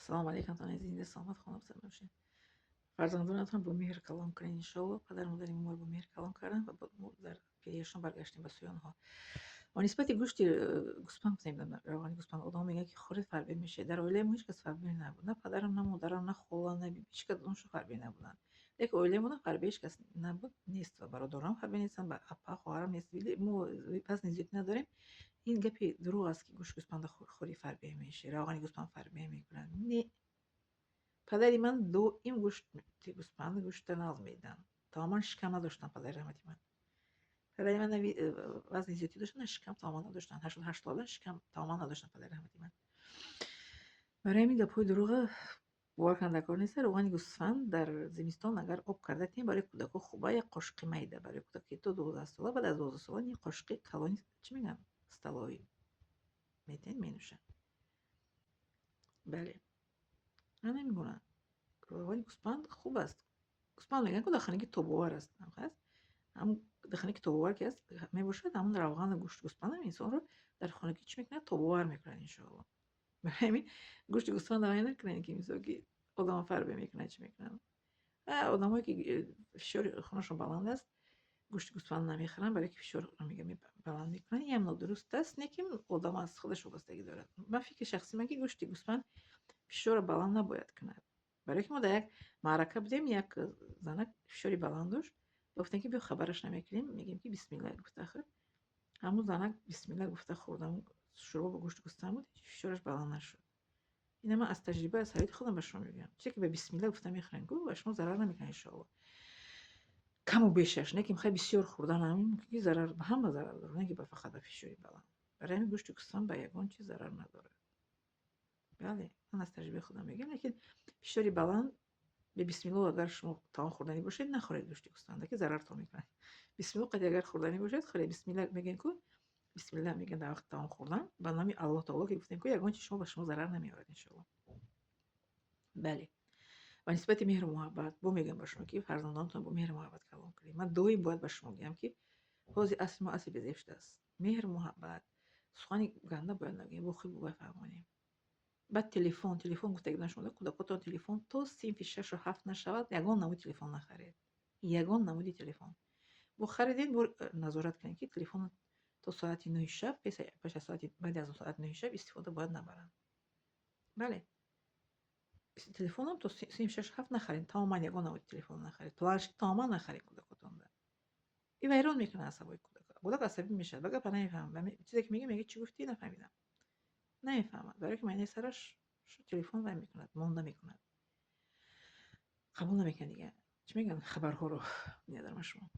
Салому алейкум, зинда, саломат, хона бошед. Фарзандонатон бо меҳр калон кунед, иншоалло. Падару модари моро бо меҳр калон карданд ва мо дар пирияшон баргаштем ба сӯи онҳо. Ва нисбати гӯшти гӯспанд гуфтем, равғани гӯспанд, одамон мегӯянд, ки хӯред, фарбе мешавед. Дар оилаи мо ҳеҷ кас фарбе набуд. На падарам, на модарам, на хола, на биби, ҳеҷ кас фарбе набуданд. Лекин оилаи мо фарбе ҳеҷ кас набуд, нест, ва бародарам фарбе нестанд, ба апа, хоҳарам нест. Мо вазни зиёдӣ надорем. Ин гапи дурӯғ аст, ки гӯшти гӯспанда хӯрӣ, фарбе мешавӣ, равғани гӯспанд фарбе мекунад. Не, падари ман доим гӯшти гӯспанд, гӯшта нағз медиданд. Тамоман шикам надоштанд падари раҳмати ман. Падари ман вазни зиёдӣ доштанд, на шикам тамоман надоштанд. 88 сола, шикам тамоман надоштанд падари раҳмати ман. Барои ҳамин гапҳои дурӯға бовар кардан дар кор нест. Равғани гӯсфанд дар зимистон агар об карда тиҳем, барои кӯдакҳо хуба. Як қошуқи майда барои кӯдаки то 12 сола, баъд аз 12 сола як қошуқи калони, чӣ мегӯянд, столовый метиҳем, менӯшанд. Бале, ана ҳамин гуна равғани гӯспанд хуб аст. Гӯспанд мегӯянд, ку даханаки тобовар аст, аст ҳамн даханаки тобовар ки аст мебошад, ҳамун равғану гӯшти гӯспандам инсонро дар хонагӣ чӣ мекунад? Тобовар мекунад, иншоалло. Барои ҳамин гӯшти гӯсфанд давай накунед, ки мисол ки одама фарбе мекунад, чӣ мекунад. Одамое ки фишори хунашон баланд аст, гӯшти гӯсфанд намехӯранд, барое ки фишор баланд мекунад. Инам нодуруст аст, лекин одам аз худаш вобастагӣ дорад. Ман фикри шахсии ман, ки гӯшти гӯсфанд фишорро баланд набояд кунад. Барое ки мо дар як маърака будем, як занак фишори баланд дошт. Гуфтем, ки биё, хабараш намекунем, мегӯем, ки бисмилла гуфта хӯр. Ҳамун занак бисмилла гуфта хӯрд, ҳамун шӯрбо бо гӯшти гӯсфанд буд, фишораш баланд нашуд. Ина ман аз таҷриба, аз ҳаёти худам ба шумо мегӯям. Чизе ки ба бисмилла гуфта мехӯрем, ку ба шумо зарар намекунад, иншоалло. Каму бешаш, не ки мехоҳӣ бисёр хӯрдан, ҳамин мумкин ки зарар ба ҳама зарар дорад, не ки ба фақат ба фишори баланд. Барои ҳамин гӯшти гӯсфанд ба ягон чиз зарар надорад. Бале, ман аз таҷрибаи худам мегӯям, лекин фишори баланд бе бисмилло агар шумо таом хӯрданӣ бошед, нахӯред гӯшти гӯсфанда, ки зарартон мекунад. Бисмилло қади агар хӯрданӣ бошед, хӯред. Бисмилла мегӯем ку, бисмилла мегӯянд дар вақти таом хӯрдан, ба номи Аллоҳ таоло ки гуфтем ку, ягон чиз шумо ба шумо зарар намеорад, иншоалло. Бале, ва нисбати меҳру муҳаббат бо мегӯям ба шумо, ки фарзандонатон бо меҳру муҳаббат калон кунед. Ман доим бояд ба шумо гӯям, ки ҳозир асри мо асри безеб шудааст. Меҳру муҳаббат, сухани ганда бояд нагӯем, бо хуб бояд фаҳмонем. Баъд телефон, телефон гуфта будам шумо, кӯдакотон телефон то синфи шашу ҳафт нашавад, ягон намуди телефон нахаред, ягон намуди телефон. Бо харидем, бо назорат кунед, ки телефон то соати 9-и шаб, пеш аз соати, баъди аз соати 9-и шаб истифода бояд набаранд. Бале, телефонам то синфи шашу ҳафт нахаред, тамоман ягон намуди телефон нахаред, планшет тамоман нахаред кӯдакотонда. И вайрон мекунад асабои кӯдак. Кӯдак асабӣ мешавад, ба гапа намефаҳмад, чизе ки мегӯ, мегӯяд: «Чӣ гуфтӣ? Нафаҳмидам». Намефаҳмад, барое ки майнаи сараш телефон вай мекунад, монда мекунад, қабул намекунад. Дига чӣ мегӯянд, хабарҳоро медарма шумо.